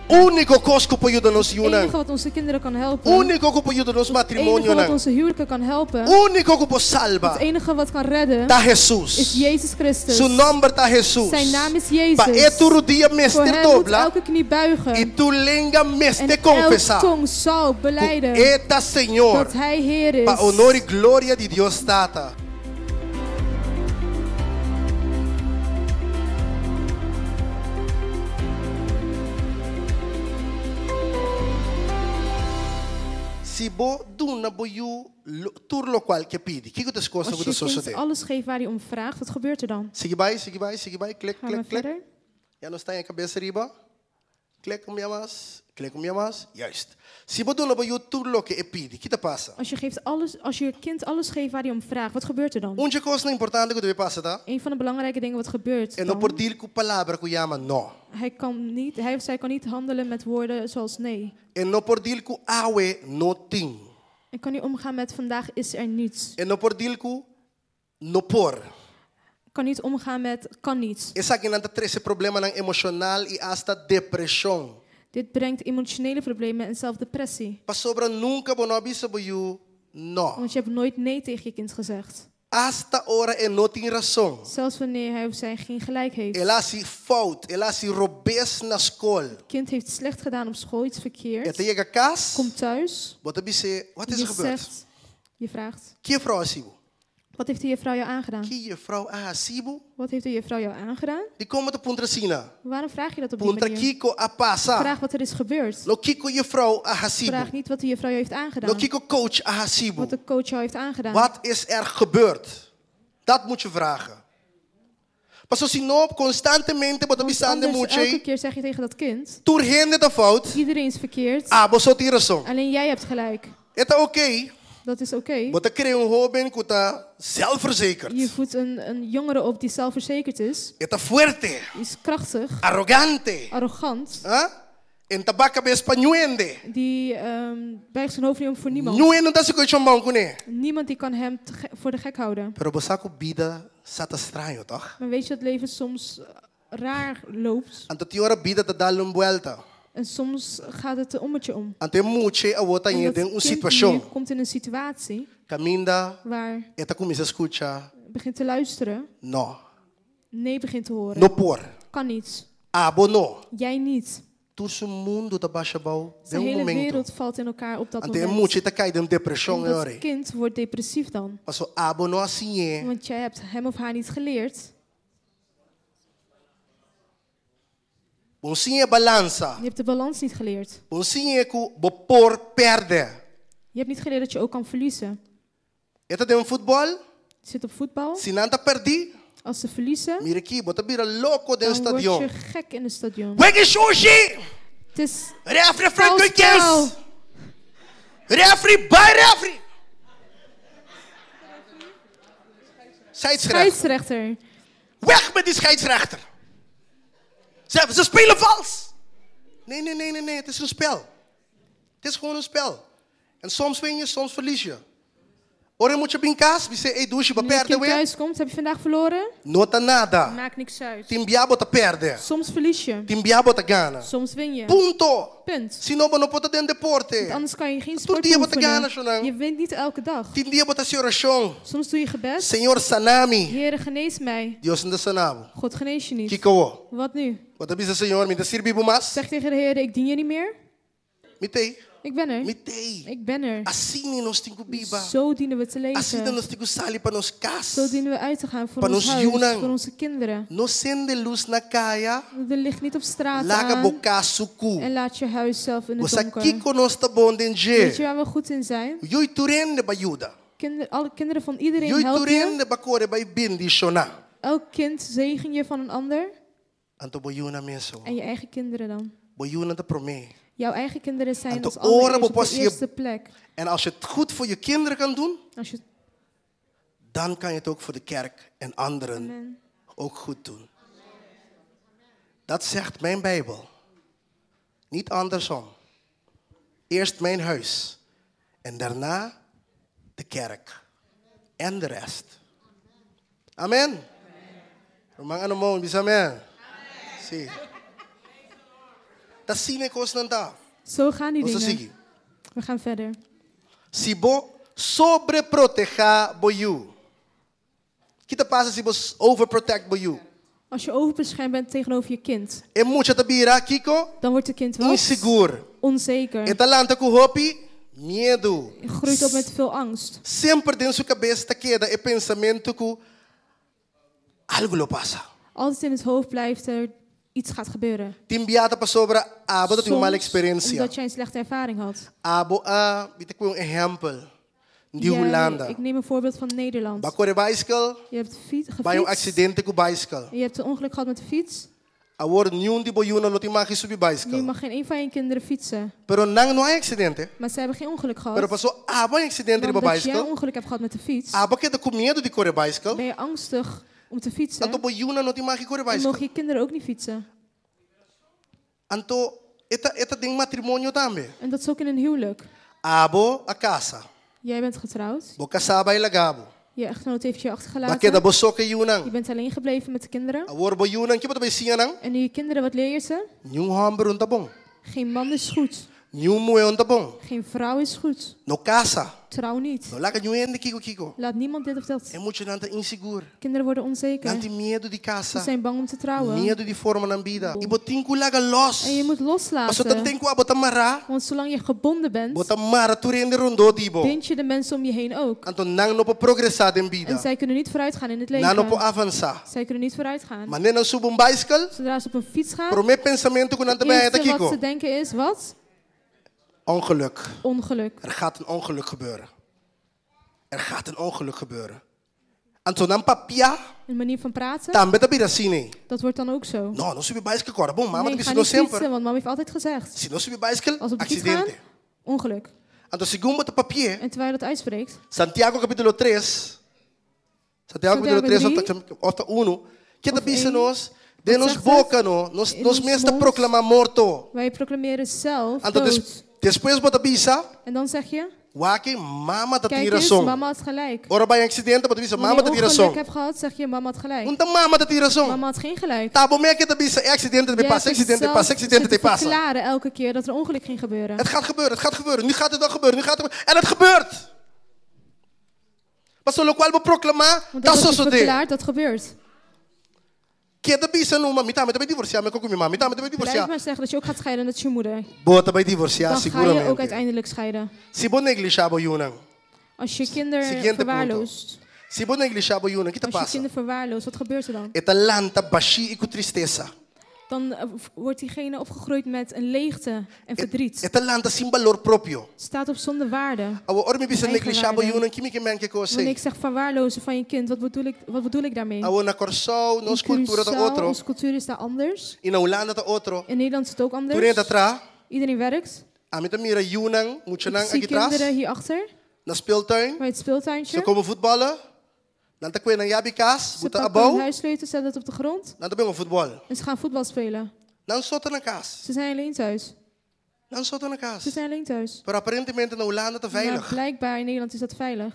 helpen. Úniko kos ku por yuda nos Het yunan. enige wat onze kinderen kan helpen. Úniko ku por yuda nos Het enige wat matrimonionan. onze huwelijken kan helpen. Úniko ku por salba Het enige wat kan redden ta is Hesus. Jezus Christus. Su nòmber ta Hesus. Zijn naam is Jezus. Pa e tur rudia Voor mester hem moet dobla elke knie i buigen. tur lenga En mester elke konfesá tong zal ku belijden E ta Señor. dat Hij Heer Pa is. honor i gloria di Dios Tata. Si bo duna bo yu tur lokual ke pidi, kiko ta es kos Als ku je ta je kind sosodé? alles geeft waar hij om vraagt, wat gebeurt er dan? Sigui bai, sigui bai, sigui bai, klik, Gaan we klik, klik. verder? Ya nos ta en kabes riba. Klik un bia mas, klik un bia mas. Juist. Si bo duna bo yu tur loke e pidi, ki ta pasa? Als je, geeft alles, als je je kind alles geeft waar hij om vraagt, wat gebeurt er dan? Un dje kosnan importante ku debe pasa ta, Een van de belangrijke dingen wat gebeurt e no por dan, deal ku palabra ku yama no. hij, kan niet, hij of zij kan niet handelen met woorden zoals nee. E no por deal ku awe no tin. En kan niet omgaan met vandaag is er niets. E no por deal ku no por. Kan niet omgaan met kan niet. Esakinan ta trese problemanan emoshonal i asta depreshon. Dit brengt emotionele problemen en zelfs depressie. Pasobra nunka bo no a bisa bo yu no. Want je hebt nooit nee tegen je kind gezegd. Asta ora e no tin rason. Zelfs wanneer hij of zij geen gelijk heeft. El a hasi fout, el a hasi robes na skol. Het kind heeft slecht gedaan op school, iets E verkeerd. ta yega kas, Komt thuis. bo ta bis'é, wat is Je er gebeurd? zegt, je vraagt, Ki juffrouw a hasi bo? wat heeft de juffrouw jou aangedaan? Ki juffrouw a hasi bo? Wat heeft de juffrouw jou aangedaan? Dikon bo ta puntra asina? Waarom vraag je dat op die Puntra manier? kiko a pasa. Vraag wat er is gebeurd. No kiko juffrouw a hasi bo. Vraag niet wat de juffrouw jou heeft No aangedaan. kiko coach a hasi bo. Wat de coach jou heeft aangedaan. Wat is er gebeurd? Dat moet je vragen. Paso si no, konstantemente bo ta Want bisando anders mucha elke keer zeg je tegen dat kind, tur hende ta fout, iedereen is verkeerd, abo so tin rason. alleen jij hebt gelijk. E ta oké. Dat is oké. Bo ta kria un hóben ku ta zelfverzekerd. Je voedt een jongere op die zelfverzekerd is, E ta fuerte, die is krachtig, arrogante. arrogant, Ah? E n' ta baha kabes pa niun hende. die buigt zijn hoofd niet om voor niemand. Niun hende no ta hasi kos bon kuné. Niemand die kan hem voor de gek houden. Pero bo sa ku bida sa ta straño, toch? Maar weet je dat leven soms raar loopt? Anto tin ora bida ta dal un buelta. En soms gaat het een ommetje om. Anto e mucha awor ta En dat den un kind situashon. nu komt in een situatie Kaminda waar e ta kuminsá skucha begint te luisteren, no. nee begint te horen. No por. Kan niet. Abo no. Jij niet. Tur su mundu ta basha abou Zijn den un hele momento. wereld valt in elkaar op dat Anto e moment. mucha ta kai den depreshon En dat e ora. kind wordt depressief dan. Paso abo no a siñ'é. Want jij hebt hem of haar niet geleerd. Bo no siñ'é balansa. Je hebt de balans niet geleerd. Bo no siñ'é ku bo por pèrdè. Je hebt niet geleerd dat je ook kan verliezen. E ta den futbòl, Je zit op voetbal. si nan ta pèrdè, Als ze verliezen, mira aki, bo ta bira loko den dan word stadion. je gek in het stadion. Wega shushi! Het is Referee Frank vals spel. Kuikens! Referee, bai referee! Scheidsrechter. Scheidsrechter. Weg met die scheidsrechter. Ze spelen vals. Nee, nee, nee, nee, nee. Het is een spel. Het is gewoon een spel. En soms win je, soms verlies je. Ora mucha bin kas, bis'é, ei dushi, Wanneer je perde kind weer. thuis komt, heb je vandaag verloren? No ta nada. Maakt niks uit. Tin bia bo ta pèrdè. Soms verlies je. Tin bia bo ta gana. Soms win je. Punto. Punt. Si no, bo no por ta den deporte. Want anders kan je geen Tur sport dia bo ta beoefenen. gana, shonnan. Je wint niet elke dag. Tin dia bo ta hasi orashon. Soms doe je gebed. Señor, sana mi. Heere, genees mij. Dios no ta sana bo. God genees je niet. Kiko awor. Wat nu? Bo ta bisa Señor, mi n' ta sirbi bo mas. Zeg tegen de Heer, ik dien je niet meer. Mi t'ei. Ik ben er. Mi t'ei. Ik ben er. Asina nos tin ku biba. Zo dienen we te Asina leven. nos tin ku sali pa nos kas. Zo dienen we uit te gaan voor Pa ons nos huis, yunan. voor onze kinderen. No sende lus na kaya. De licht niet op straat Laga aan bo kas suku. en laat je huis zelf in het Bo sa donker. kiko nos ta bon den Weet je dje. waar we goed in zijn? Yu'i tur hende b'a yuda. Alle kinderen van iedereen Yu'i help je. tur hende b'a kore bai bendishoná. Elk kind zegen je van een ander. Anto bo yunan mes. En je eigen kinderen dan. Bo yunan ta promé. Jouw eigen kinderen zijn En als de oren allereerst op de bepassen je- eerste plek. En als je het goed voor je kinderen kan doen, Als je, dan kan je het ook voor de kerk en anderen Amen. ook goed doen. Dat zegt mijn Bijbel. Niet andersom. Eerst mijn huis en daarna de kerk en de rest. Amen. Ruman ano mo, bisa amen. Si. Ta asina e kosnan ta. Zo gaan die Nos ta dingen. sigui. We gaan verder. Si bo sobreprotehá bo yu. Ki ta pasa si bo overprotect bo yu? Als je overbeschermd bent tegenover je kind, E mucha ta bira, kiko? dan wordt het kind wat? Insigur. Onzeker. E ta lanta ku hopi miedu. Groeit op met veel angst. Semper den su kabes ta keda e pensamentu ku algu lo pasa. Altijd in het hoofd blijft er iets gaat gebeuren. Tin bia ta pasobra abo tabatin un mal Soms eksperensia. Omdat jij een slechte ervaring had. Abo a, mi ta kue un ehèmpel di Jij- Hulanda. ik neem een voorbeeld van Nederland. Bo a kore baiskel, Je hebt fiets, bai un gefietst. aksidente ku baiskel. Je hebt een ongeluk gehad met de fiets. Awor niun di bo yunan no tin mag subi Nu baiskel. mag geen een van je kinderen fietsen. Pero nan no a haña aksidente. Maar ze hebben geen ongeluk gehad. Pero paso abo a haña aksidente Maar riba omdat jij baiskel, een ongeluk hebt gehad met de fiets, abo a keda ku miedu di kore baiskel. ben je angstig om te fietsen. Anto bo yunan no tin mag kore En baiskel. mogen je kinderen ook niet fietsen. Anto e ta e ta den matrimonio tambe. En dat is ook in een huwelijk. Abo a kasa. Jij bent getrouwd. Bo kasá a bai laga bo. Je echtgenoot heeft je Bo a achtergelaten. keda bo so ku e Je yunan. bent alleen gebleven met de kinderen. Awor bo yunan, kiko bo ta bai siña nan? En nu je kinderen, wat leer je ze? Niun hòmber no ta bon. Geen man is goed. Niun muhé no ta bon. Geen vrouw is goed. No kasa. Trouw niet. No laga niun hende kiko kiko. Laat niemand dit of dat. E muchanan ta insigur. Kinderen worden Nan onzeker. tin miedu di Ze kasa. zijn bang om te trouwen. Miedu di forma nan bida. I bo tin ku laga los. En je moet Paso loslaten. tanten ku abo ta mará. Want zolang je gebonden Bo bent, ta mara tur hende rondó di bo. bind je de mensen om je heen ook. Anto nan no por progresá den En bida. zij kunnen niet vooruit gaan in het Nan no por leven. avansá. Zij kunnen niet vooruit gaan. Manera nan subi un baiskel, Zodra ze op een fiets gaan, promé pensamentu ku nan het ta bai ta eerste wat kiko. ze denken is, wat? Ongeluk. Ongeluk. Er gaat een ongeluk gebeuren. Er gaat een ongeluk gebeuren. Anto nan papia, Een manier van praten, tambe ta bira asina. dat wordt dan ook zo. No, no subi baiskel kòrda. Bon, mama Nee, ta bisa ga nos niet semper. fietsen, want mama heeft altijd gezegd. Si nos subi baiskel, Als we op de fiets gaan, aksidente. ongeluk. Anto segun bo ta papia, En terwijl je dat uitspreekt, Santiago kapítulo 3, Santiago kapítulo Santiago 3, òf ta 1, ke ta Of bisa 1. nos, den Wat nos zegt boka het? no, nos, In nos ons mes ta mond. proklamá morto. wij proclameren zelf Anto dood. des, despues bo ta bisa, En dan zeg je, wak, mama ta tin kijk eens, rason. mama had gelijk. Ora bai aksidente, bo ta bisa, Wanneer mama je ta tin ongeluk rason. hebt gehad, zeg je, mama had gelijk. No ta mama ta tin rason. Mama had geen gelijk. Ta bo mes ku ta bisa, e aksidente ta Jij pasa, hebt het aksidente zelf pasa, aksidente zitten pasa. verklaren elke keer dat er ongeluk ging gebeuren. Het gaat gebeuren, het gaat gebeuren. Nu gaat het wel gebeuren, nu gaat het gebeuren. En het gebeurt. Paso lokual bo proklamá, Want ta dat wat je sosodé. verklaart, dat gebeurt. Keda bisa numa, mi tambe ta bai divorsiá, mi ku mi mama, mi tambe ta bai Blijf divorsiá. maar zeggen dat je ook gaat scheiden, dat is je moeder. Bo ta bai divorsiá, Dan ga je ook seguramente. uiteindelijk scheiden. Si bo neglishá bo yunan. Als je kinderen Siguiente punto. verwaarloost. Si bo neglishá bo yunan, ki ta Als je pasa? kinderen verwaarloost, wat gebeurt er dan? E ta lanta bashí i ku tristesa. Dan wordt diegene opgegroeid met een leegte en verdriet. E ta lanta sin balor propio. Staat op zonder waarde. Awor ora mi bisa Eigen neglishá bo waarde. yunan, ki mi ke men ku e kos Wanneer ei? ik zeg verwaarlozen van je kind, wat bedoel ik daarmee? Awor na Kòrsou, nos In kultura ta Curaçao, otro. Onze cultuur is daar anders. I na Hulanda ta otro. In Nederland is het ook Tur hende anders. ta traha. Iedereen werkt. Ami ta mira yunan, Ik muchanan zie aki tras, kinderen hierachter, na speeltuin. bij het Ze speeltuintje. komen voetballen. Nan ta kue nan yabi kas, Ze buta pakken hun abou. huissleutel, zetten het op de grond Nan ta bin voetbal. en ze gaan voetbal spelen. Nan so ta na kas. Ze zijn alleen thuis. Nan so ta na Ze kas. zijn alleen thuis. Maar aparentemente na Hulanda ta Maar veilig. blijkbaar in Nederland is dat veilig.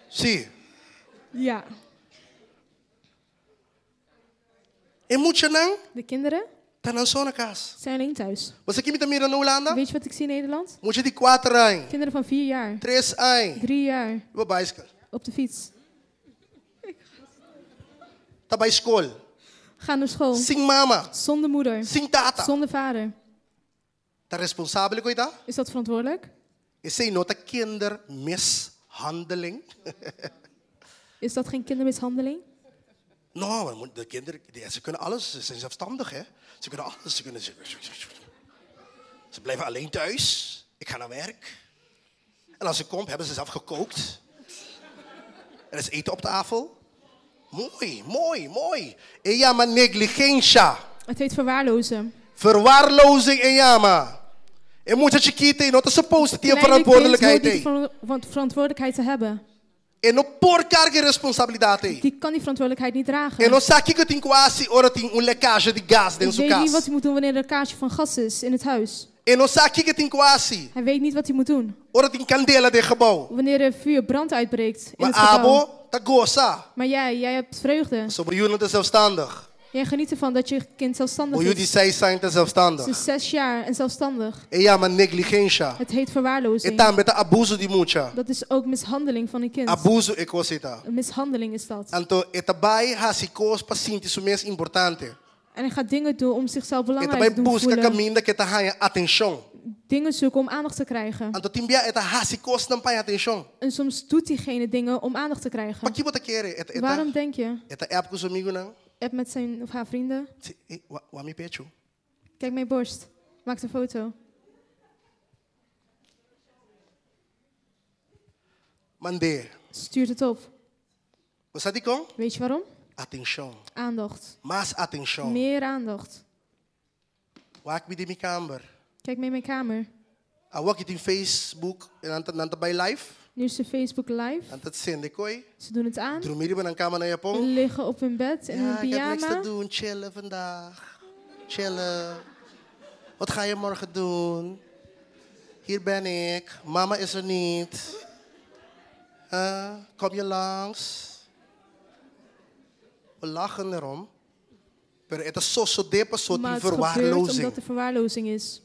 Si. Ja. E muchanan, De kinderen ta nan so na kas. zijn alleen thuis. Bo sa ki mi ta mira na Hulanda? Weet je wat ik zie in Nederland? Mucha di 4 aña, Kinderen van 4 jaar, 3 aña, 3 jaar, riba baiskel. op de fiets. Ta bai skol. Gaan naar school. Sin mama, Zonder moeder. sin tata. Zonder vader. Ta responsabel e kos ei ta? Is dat verantwoordelijk? Esei no ta kindermishandeling? Is dat geen kindermishandeling? No, maar de kinderen, ze kunnen alles. Ze zijn zelfstandig, hè? Ze kunnen alles. Ze, kunnen, ze, ze blijven alleen thuis. Ik ga naar werk. En als ik kom, hebben ze zelf gekookt. Er is eten op tafel. Mooi, mooi, mooi. E yama negligensia. Het heet verwaarlozen. Verwaarlozing e yama. E mucha chikitu ei no ta supposed tin Kleine kind verantwoordelijkheid. hoort niet verantwoordelijkheid te hebben. E no por karga responsabilidat. Die kan die verantwoordelijkheid niet dragen. E no sa kiko tin ku hasi ora tin un lekkage di gas den Ik su weet niet wat kas. hij moet doen wanneer er een kaarsje van gas is in het huis. E no sa kiko tin ku hasi Hij weet niet wat hij moet doen. ora tin kandela den gebouw. Wanneer er vuur brand uitbreekt in Maar het gebouw. abo ta gosa. Maar jij hebt vreugde. Pasobra bo yunan ta zelfstandig. Jij geniet ervan dat je kind zelfstandig Bo yu di is. 6 aña ta Ze zelfstandig. is 6 jaar en zelfstandig. E yama negligensha. Het heet E verwaarlozing. tambe ta abuso di mucha. Dat is ook mishandeling van een kind. Abuso e kos ta. Een mishandeling is dat. Anto e ta bai hasi kos pa sinti su mes importante. En hij gaat dingen doen om zichzelf E ta belangrijk bai te doen buska voelen. kaminda ku e ta haña atenshon. Dingen zoeken om aandacht te krijgen. Anto tin bia e ta hasi kosnan pa haña atenshon. En soms doet diegene dingen om aandacht te krijgen. Pakiko bo ta kere? E ta, e ta, Waarom denk je? e ta app ku su amigunan. App met zijn of haar vrienden. Si, eh, wak mi pechu. Kijk mijn borst. Maak een foto. Mand'é. Stuurt het op. Bo sa dikon? Weet je waarom? Atenshon. Aandacht. Mas atenshon. Meer aandacht. Wak mi den mi kamber. Kijk mee in mijn kamer. Awor aki tin Facebook, nan ta bai live. Nu is de Facebook live. Nan ta sende kos. Ze doen het aan. Drumi riba nan kama na yapon. Liggen op hun bed in Ja, hun ik heb niks te pyjama. doen. Chillen vandaag. Chillen. Wat ga je morgen doen? Hier ben ik. Mama is er niet. Huh? Kom je langs? We lachen erom. Maar het is zo zo de paso Maar die het gebeurt verwaarlozing. omdat er verwaarlozing is.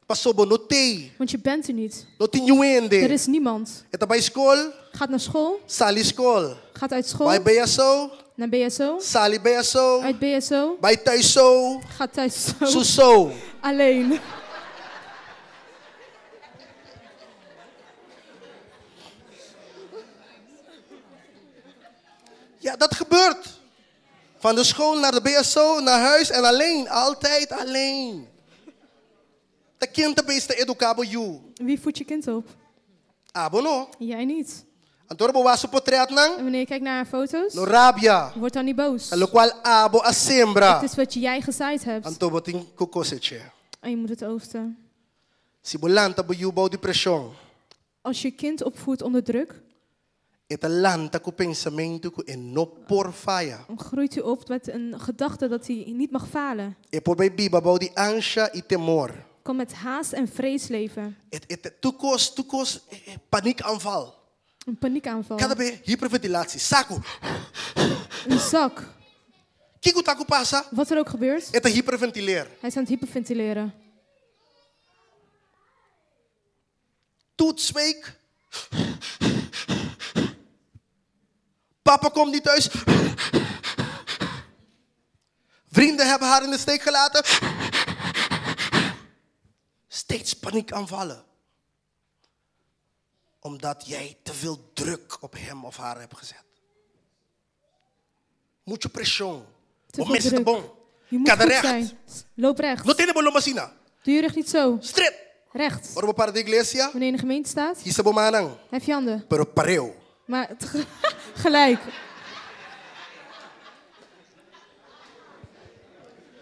Paso bo no tei. Want je bent er niet. No tin niun hende. Er is niemand. E ta bai skol, Gaat naar school. sali skol. Gaat uit school. Bai BSO, Naar BSO. sali BSO. Uit BSO. Bai thuis so, Gaat thuis zo. su so. Alleen. Ja, dat gebeurt. Van de school naar de BSO, naar huis en alleen. Altijd alleen. Ta ken ta bin eduká bo yu. Wie voedt je kind op? Abo no. Jij niet. Anto ora bo wak su portrètnan, En wanneer je kijkt naar haar foto's, no rabia. word dan niet boos. Ta lokual abo a sembra. Het is wat jij gezaaid hebt. Anto bo tin ku kosech'é. En je moet het oogsten. Si bo lanta bo yu bou di preshon. Als je kind opvoedt onder druk, E ta lanta ku pensamentu ku e no por faya. dan groeit hij op met een gedachte dat hij niet mag falen. E por bai biba bou di ansha i temor. Kan met haast en vrees leven. E tur kos, paniekaanval. Een paniekaanval. Kada be hiperventilatie, saku. Een zak. Kiko ta ku pasa, Wat er ook gebeurt, e ta hyperventileer. hij is aan het hyperventileren. Toetsweek. Papa komt niet thuis. Vrienden hebben haar in de steek gelaten. Steeds paniekaanvallen. Omdat jij te veel druk op hem of haar hebt gezet. Muchu preshon. Te Bo veel mester druk. bon. Je moet Kada goed recht. zijn. Loop recht. No tene bo lomba asina. Doe je rug niet zo. Stret. Recht. Ora bo para den iglesia. Wanneer je in de gemeente staat, Hisa bo mannan. hef je handen. Pero pareu. Maar het- gelijk.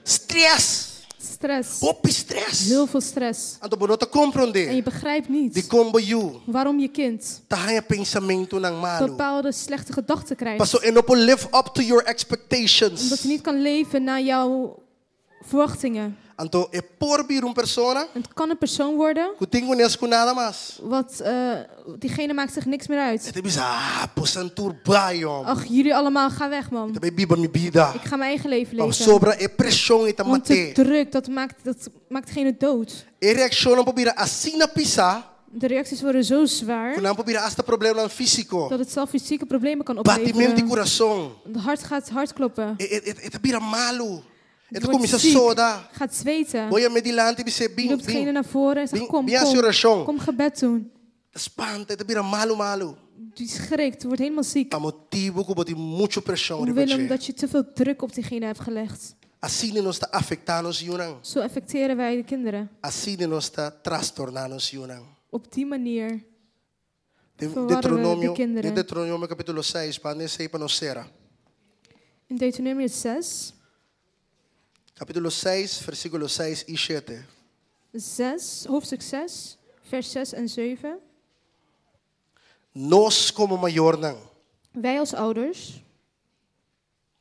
Stress. Stress. Hopi stress. Heel veel stress. Anto bo no ta En komprondé. je begrijpt niet Dikon bo yu. waarom je kind Ta haña pensamentunan malu. bepaalde slechte gedachten krijgt. Paso e no por live up to your expectations. Omdat hij niet kan leven naar jouw verwachtingen. Anto e por bira un persona En het kan een persoon worden ku tin kunes ku nada mas. wat diegene maakt zich niks meer uit. E ta bisa, ah, bosonan tur bai, hòmber. Ach, jullie allemaal, ga weg man. Ta bai biba mi bida. Ik ga mijn eigen leven Pa leven. sobra e preshon ei ta Want de mat'é. druk, dat maakt degene dood. E reakshonnan por bira asina pisá, De reacties worden zo zwaar ku nan por bira hasta problemanan físiko. dat het zelf fysieke problemen kan Batimentu di opleveren. kurason. Het hart gaat hard kloppen. E ta bira malu. E ta Wordt kuminsá ziek, soda. Gaat zweten. Bo yam'é dilanti bis'é Je bin roept degene bin. naar voren en zegt, Bin kom, bin kom, orashon. kom gebed doen. Spanta, e ta bira malu malu. Die schrikt, wordt helemaal ziek. Pa motibu ku bo tin muchu preshon Omwille riba dje. omdat je te veel druk op diegene hebt gelegd. Asina nos ta afektá nos yunan. Zo affecteren wij de kinderen. Asina nos ta trastorná nos yunan. Op die manier De verwarren we de Deuteronomio, kinderen. de Deuteronomio kapítulo 6, pa esei pa nos sera. In Deuteronomio 6, Kapítulo 6, versíkulo 6 i 7. 6, hoofdstuk 6, vers 6 en 7. Nos komo mayornan, Wij als ouders,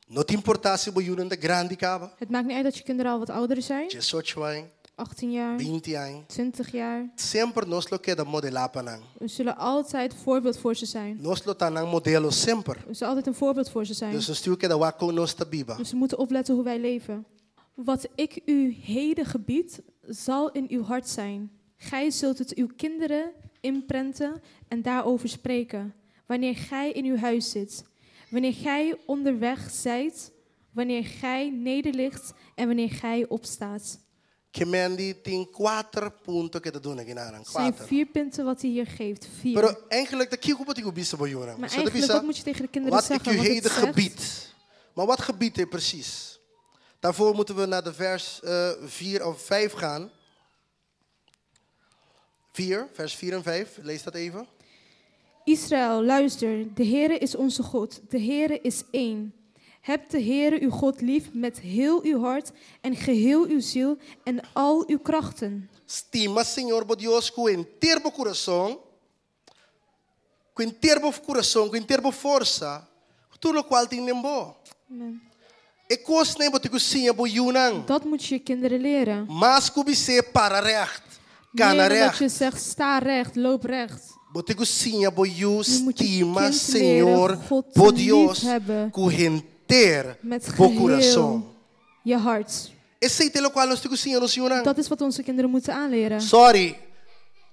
no ta importá si bo yunan ta grandi kaba. het maakt niet uit dat je kinderen al wat ouder zijn, 18 aña, 18 jaar, 20 aña. 20 jaar. Semper nos lo keda modelá pa nan. We zullen altijd voorbeeld voor ze zijn. Nos lo ta nan modelo semper. We zullen altijd een voorbeeld voor ze zijn. Dus nos tin ku keda wak kon nos ta biba. Dus we moeten opletten hoe wij leven. Wat ik u heden gebied, zal in uw hart zijn. Gij zult het uw kinderen inprenten en daarover spreken. Wanneer gij in uw huis zit, wanneer gij onderweg zijt, wanneer gij nederligt en wanneer gij opstaat. Ke men di tin kuater punto ku e ta duna akinan. Het zijn Kuater. vier punten wat hij hier geeft. Vier. Pero eigenlijk ta kiko bo tin ku bisa bo yunan. Maar Bo ta eigenlijk, bisa wat moet je tegen de kinderen wat ik zeggen? u Want het heden zegt- gebied. Maar wat gebiedt hij precies? Daarvoor moeten we naar de vers 4 of 5 gaan. 4, vers 4 en 5. Lees dat even. Israël, luister, de Heere is onze God, de Heere is één. Heb de Heere uw God lief met heel uw hart en geheel uw ziel en al uw krachten. Stima Señor bo Dios ku henter bo kurason, ku henter bo kurason, ku henter bo forsa, tur lokual tin den bo. Amen. E kosnan ei bo tin ku siña bo yunan. Dat moet je je kinderen leren. Mas ku bis'é para recht, Meer kana dan dat recht. je zegt, sta recht, loop recht. Bo tin ku siña bo yu Nu moet je stima kind Señor leren God bo lief Dios hebben. ku henter Met bo kurason. geheel je hart. Esei ta lokual nos tin ku siña nos yunan. Dat is wat onze kinderen moeten aanleren. Sorry.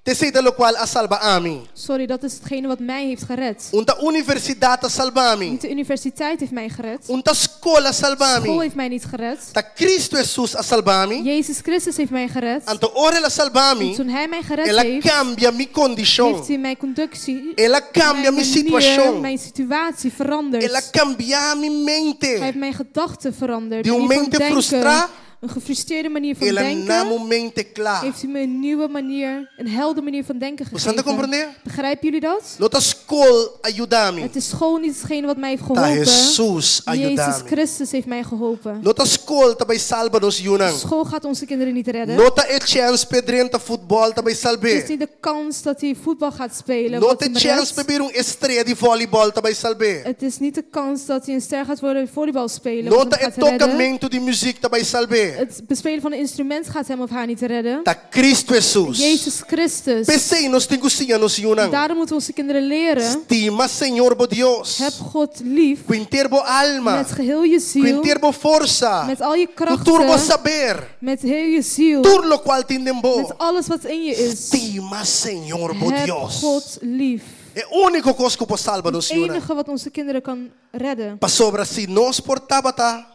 Esei ta lokual a salba ami. Sorry, dat is hetgene wat mij heeft gered. Un ta universidat a salba mi. Niet de universiteit heeft mij gered. Un ta skol a salba School mi. heeft mij niet gered. Ta Kristu Hesus a salba mi. Jezus Christus heeft mij gered. Anto ora el a salba En mi, toen hij mij gered el a heeft, kambia mi kondishon. heeft hij mijn conductie, El a kambia mijn mi manier, situashon. mijn situatie veranderd. El a kambia mi Hij heeft mente. mijn gedachten veranderd. Di un Manier van mente denken, frustrá, een gefrustreerde manier van El a denken, duna mi mente kla. heeft hij me een nieuwe manier, een helder manier van denken Bo ta gegeven. komprondé? Begrijpen jullie dat? No ta skol a yuda mi. Het is school niet hetgene wat mij heeft Ta geholpen. Hesus Jezus a yuda mi. Christus heeft mij geholpen. No ta skol ta bai salba nos yunan. School gaat onze kinderen niet redden. No ta e chèns p'e drenta futbòl ta bai Het is salb'é. niet de kans dat hij voetbal gaat spelen. No wat ta hem chèns redt. p'e bira un strea di vòlibòl ta bai salb'é. Het is niet de kans dat hij een ster gaat worden in volleybal spelen. No wat ta hem e gaat redden. tokamentu di muzik ta bai salb'é. Het bespelen van een instrument gaat hem of haar niet redden. Ta Kristu Hesus. Jezus Christus. P'esei nos tin ku siña nos yunan. Daarom moeten we onze kinderen leren. Stima Señor bo Dios. Heb God lief Ku henter bo alma. met geheel je Ku ziel, henter bo forsa. met al je Ku tur bo krachten, saber. met heel je ziel, Tur lokual tin den bo. met alles wat in je is. Stima Señor bo Heb Dios. God lief. E úniko kos ku por salba nos Het yunan. enige wat onze kinderen kan redden. Pasobra si nos por tabata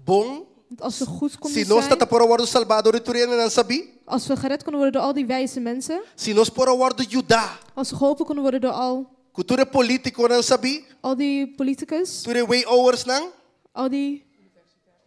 bon, Want als we goed konden si nos zijn, tabata por a wòrdu salbá dor di tur hendenan sabí, als we gered konden worden door al die wijze mensen, si nos por a wòrdu yudá, als we geholpen konden worden door al, ku tur e polítikonan sabí, al die politicus, tur e WO'ersnan, al die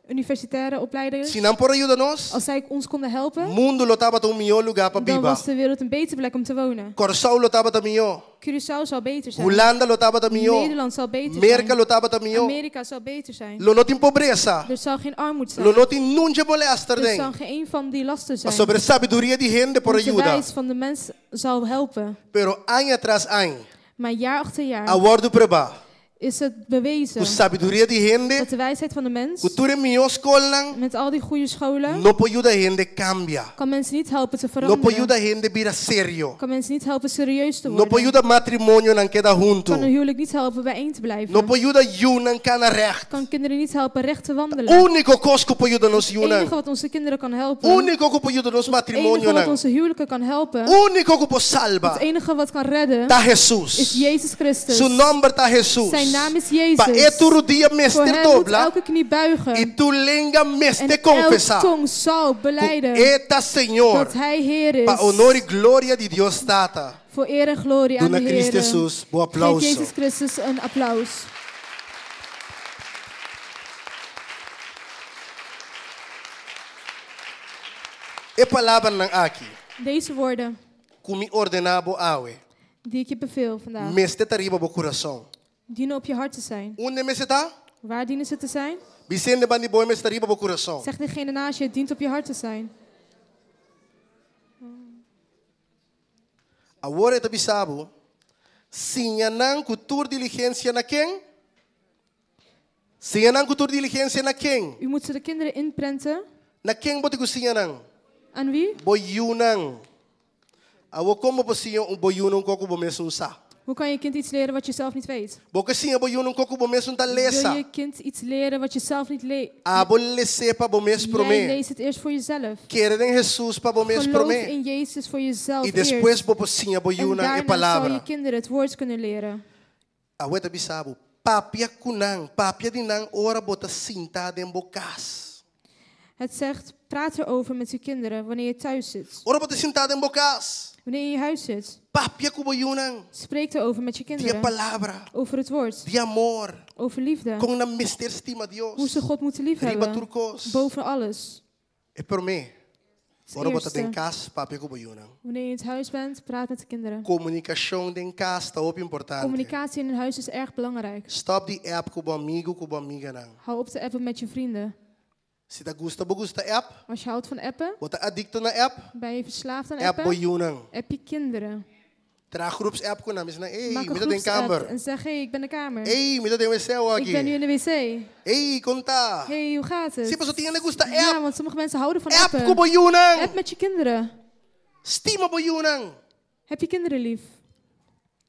universitaire opleiders, si nan por a yuda nos, als zij ons konden helpen, mundu lo tabata un mihó lugá pa dan biba. was de wereld een betere plek om te wonen. Kòrsou lo tabata mihó, Curaçao zal beter zijn. Hulanda lo tabata mihó, Nederland zal beter Merka zijn. lo tabata mihó. Amerika zal beter zijn. Lo no tin pobresa, Er zal geen armoede zijn. lo no tin niun molèster Er den. zal geen een van die lasten zijn. Pasobra sabiduria di hende por Want de yuda. wijs van de mens zal helpen. Pero aña tras aña, Maar jaar achter a jaar wòrdu probá. is het bewezen Ku sabiduria di hende, dat de wijsheid van de mens, ku tur e mihó skolnan, met al die goede scholen, no por yuda hende kambia. kan mensen niet helpen te No por veranderen. yuda hende bira serio. Kan mensen niet helpen serieus te No por worden. yuda matrimonionan keda huntu. Kan een huwelijk niet helpen bijeen te No blijven. por yuda yunan kana recht. Kan kinderen niet helpen recht te wandelen. Úniko kos ku por yuda nos Het enige yunan. wat onze kinderen kan helpen, Úniko ku por yuda nos het enige wat matrimonionan. onze huwelijken kan helpen, Úniko ku por salba. het enige wat kan redden, Ta is Hesus. Jezus Christus. Su nòmber ta Hesus. Zijn naam is Pa Jezus. e tur rudia Voor mester hem moet dobla elke knie buigen i tur lenga en mester elke konfesá. tong zal Ku belijden E ta Señor. dat Hij Heer Pa is. honor i gloria di Dios Tata. Voor eer en glorie aan Duna de Cristo Heer. Hesus bo Geef aplauso. Jezus Christus een applaus. E palabranan aki. Deze woorden Ku mi ordená bo awe. die ik je beveel vandaag, Mester ta riba bo kurason. dienen op je hart te zijn. Unda mester ta? Waar dienen ze te zijn? Bisa hende band'i bo mester ta riba bo kurason. Zeg degene naast je, het dient op je hart te zijn. Awor e ta bisa bo. Siña nan ku tur diligensia na ken? Siña nan ku tur diligensia na ken? U moet ze de kinderen inprenten. Na ken bo tin ku siña nan? Aan wie? Bo yunan. Awor kon bo por siña un bo yunan un kos ku bo mes no sa? Hoe kan je kind iets leren wat je zelf niet weet? Bo ke siña bo yunan un kos ku bo mes no ta Wil lesa? je kind iets leren wat je zelf niet leest? Abo les'é pa bo mes Jij promé. leest het eerst voor jezelf. Kere den Hesus pa bo mes Geloof promé. in Jezus voor jezelf I despues eerst. bo por siña bo En yunan e daarna zal je palabra. kinderen het woord kunnen leren. Awe ta bisa bo, papia ku nan, papia di nan ora bo ta sinta den bo kas. Het zegt, praat erover met uw kinderen wanneer je thuis zit. Ora bo ta sinta den bo kas, Wanneer je in je huis zit, papia ku bo yunan. spreek erover met je Di e kinderen. palabra, Over het woord, di amor, over liefde. kon nan mester stima Hoe Dios. ze God moeten Riba liefhebben. tur kos. Boven alles. E promé, Het ora bo ta den eerste. kas, papia ku bo yunan. Wanneer je in het huis bent, praat met de kinderen. Komunikashon den kas ta hopi importante. Communicatie in een huis is erg belangrijk. Stop di app ku bo amigu ku bo amiganan. Hou op te appen met je vrienden. Si ta gusta bo gusta app, Als je houdt van appen, bo ta adikto na app, ben je verslaafd aan app bo appen, yunan. app je kinderen. Traha groeps app ku nan, bisa nan, ey, Maak een mi ta den groepsapp kamber. en zeg, hey, ik ben in de kamer. Ey, mi ta den wc Ik ben nu aki. in de wc. Ey, kon ta. Hey, hoe gaat Si het? paso tin hende gusta Ja, app, want sommige mensen houden van app ku appen. bo yunan. App met je kinderen. Stima bo yunan. Heb je kinderen lief?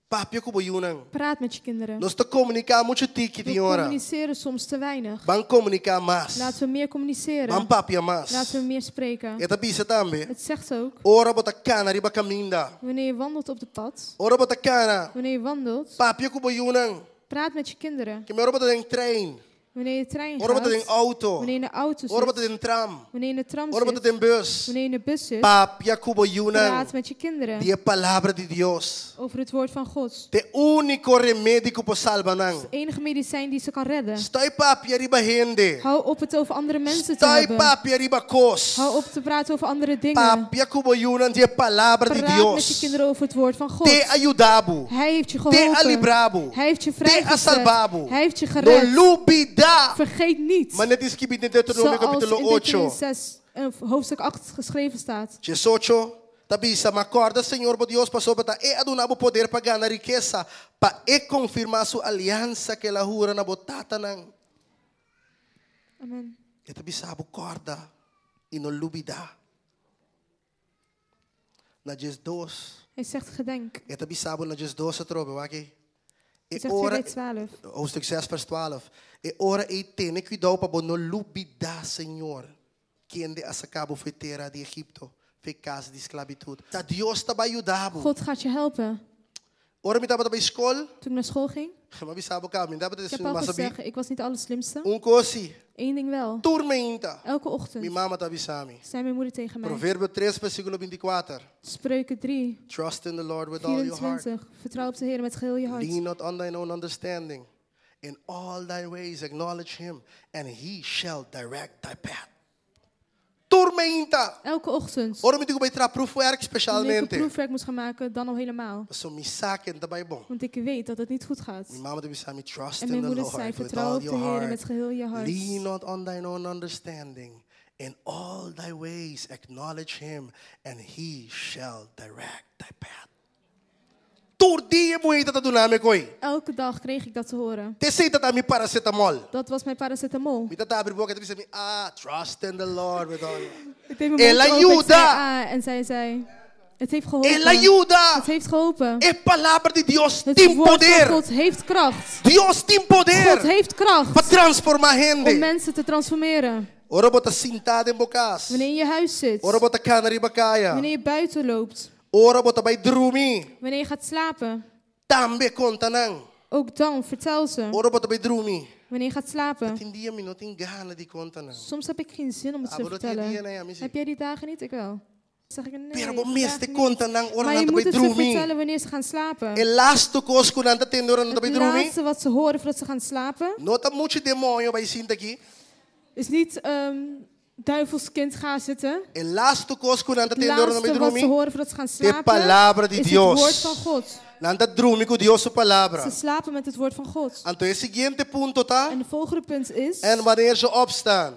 Papia ku bo yunan. Praat met je kinderen. Nos ta komuniká muchu tiki We tin ora. communiceren soms te weinig. Ban komuniká mas. Laten we meer Ban communiceren. papia mas. Laten we meer spreken. E ta bisa tambe. Het zegt ook, Ora bo ta kana riba kaminda. wanneer je wandelt op de pad, Ora bo ta kana. wanneer je wandelt, Papia ku bo yunan. praat met je kinderen. Ke men ora bo ta den trein. Wanneer je trein Ora bo ta den gaat, outo. wanneer je in de auto Ora bo ta zit, den tram. wanneer je in de tram Ora bo ta zit, den bus. wanneer je in de bus zit, Papia ku bo yunan. praat met je kinderen Di e palabra di Dios. over het woord van God. Ta e úniko remedi ku por salba nan. Het enige medicijn die ze kan redden. Stòp papia riba hende. Hou op het over andere mensen te Stòp hebben. papia riba kos. Hou op te praten over andere dingen. Papia ku bo yunan di e palabra di Praat met je Dios. kinderen over het woord van God. T'e a yuda bo. Hij heeft je T'e a geholpen. libra bo. Hij heeft je T'e a vrijgezet. salba bo. Hij heeft je No gered. lubidá. Vergeet niet, Manera ta skibí den Deuteronomio zoals kapítulo in 8. Deuteronomio 6, hoofdstuk 8 geschreven staat. 18, ta bisa, ma kòrda Señor bo Dios pasobra ta E a duna bo poder pa gana rikesa, pa E konfirmá su aliansa ku El a hura na bo tatanan. Amen. E ta bisa bo kòrda i no lubidá. Na 12, Hij zegt gedenk. e ta bisa bo na 12 atrobe, wak ei. Hij E zegt ora, weer 12. hoofdstuk 6, vers 12. E ora ei tene kuidou pa bo no lubidá Señor, kende a saka bo for di tera di Egipto, for di kas di sklabitut. Ta Dios ta bai yuda bo. God gaat je helpen. Ora mi tabata bai skol, Toen ik naar school ging, m'a bisa bo kaba, mi tabata ik heb al mas sabí. gezegd, ik was niet de allerslimste. Un kos si, Eén ding wel. tur mainta. Elke Mi ochtend mama ta bisa mi. zei mijn moeder tegen mij. Proverbio 3, versíkulo 24. Spreuken 3, Trust in the Lord with all your heart. 24. Vertrouw op de Heer met geheel je hart. Lean not on thine own understanding. In all thy ways acknowledge him, and he shall direct thy path. Tur mainta. Elke ochtend. Ora mi tin ku bai traha proefwerk Wanneer ik een spesialmente. proefwerk moest gaan maken, dan al helemaal. So mi sa ku e n' ta bai bon. Want ik weet dat het niet goed gaat. Mi mama ta bisa mi trust En in mijn the moeder Lord zei, with vertrouw all op de your Heer heart. met geheel je hart. Lean not on thine own understanding. In all thy ways acknowledge him, and he shall direct thy path. Tur dia muhé ta duna mi e kos ei. Elke dag kreeg ik dat te horen. T'esei tabata mi paracetamol. Dat was mijn paracetamol. Mi tata a habri boka ta bisa mi, ah, trust in the Lord with all. Ik deed mijn El mond open, ik zei, ayuda. ah, en zij zei, het heeft geholpen. El a yuda. Het heeft geholpen. E palabra di Dios Het tin woord van poder. God heeft kracht. Dios tin God poder heeft kracht pa transformá om hende. mensen te transformeren. Ora bo ta sintá den bo kas. Wanneer je in je huis zit, Ora bo ta kana riba kaya. wanneer je buiten loopt, Ora bo ta bai drumi. wanneer je gaat slapen, Tambe konta nan. ook dan vertel ze. Ora bo ta bai drumi. Wanneer je gaat slapen. Tin dia mi no tin gana di konta nan. Soms heb ik geen zin om het Ah, te maar dat die vertellen. dia nee, amici. Heb jij die dagen niet? Ik wel. Dan zeg ik nee. Pero bo vandaag mester niet. konta nan ora Maar nan je ta moet bai het ze drumi. vertellen wanneer ze gaan slapen. E laatste kos ku nan ta tende ora nan ta bai Het drumi. laatste wat ze horen voordat ze gaan slapen No ta muchu demoño bai sinta aki. is niet duivelskind ga zitten. E laatste kos ku nan ta Het tende ora nan bai laatste wat ze drumi. horen voordat ze gaan slapen palabra di is Dios. het woord van God. Nan ta drumi ku Dios su palabra. Ze slapen met het woord van God. Anto e siguiente punto ta. En de volgende punt is, En wanneer ze opstaan.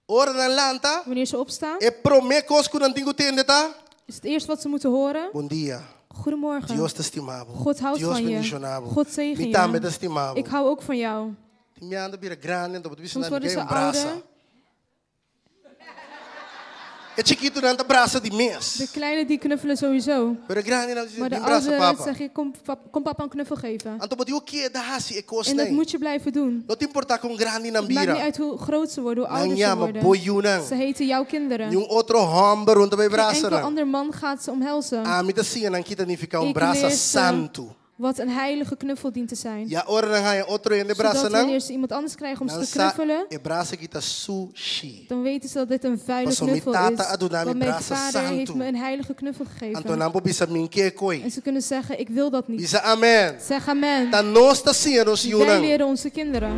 Ora nan lanta. wanneer ze opstaan, E promé kos ku nan tin ku tende ta. is het eerste wat ze moeten horen, Bon dia. goedemorgen. Dios ta stima bo. God houdt Dios van je. bendishoná bo. God zegen Mi tambe je. ta stima bo. Ik hou ook van jou. Tin biaha nan ta bira grandi, anto bo ta bisa Soms nan worden mi ze brasa. ouder. E chikitunan ta brasa di De mes. kleine die knuffelen sowieso. Pero e grandinan ta Maar de bin brasa ouderen papa. zeggen, kom, pap- kom papa een knuffel geven. Anto bo tin ku keda hasi e En dat kosnan. moet je blijven doen. No ta importá kon grandi nan Het maakt niet bira. uit hoe groot ze worden, hoe Nan ouder ze yama worden. bo yunan. Ze heten jouw kinderen. Niun otro hòmber no ta bai Geen brasa enkel nan. ander man gaat ze omhelzen. Ami ta siña nan kiko ta nifiká un Ik brasa leer ze santu. wat een heilige knuffel dient te zijn. Ya ora nan haña otro hende brasa Zodat nan, wanneer ze iemand anders krijgen om ze nan te sa knuffelen, e brasa aki ta sushi. dan weten ze dat dit een vuile Pasobra mi knuffel tata is. a duna mi Want mijn brasa vader heeft santu. me een heilige knuffel Anto gegeven. nan por bisa mi n' ke koi. En ze kunnen zeggen, ik wil dat niet. Bisa amen. Zeg amen. Ta nos ta siña nos Wij yunan. leren onze kinderen.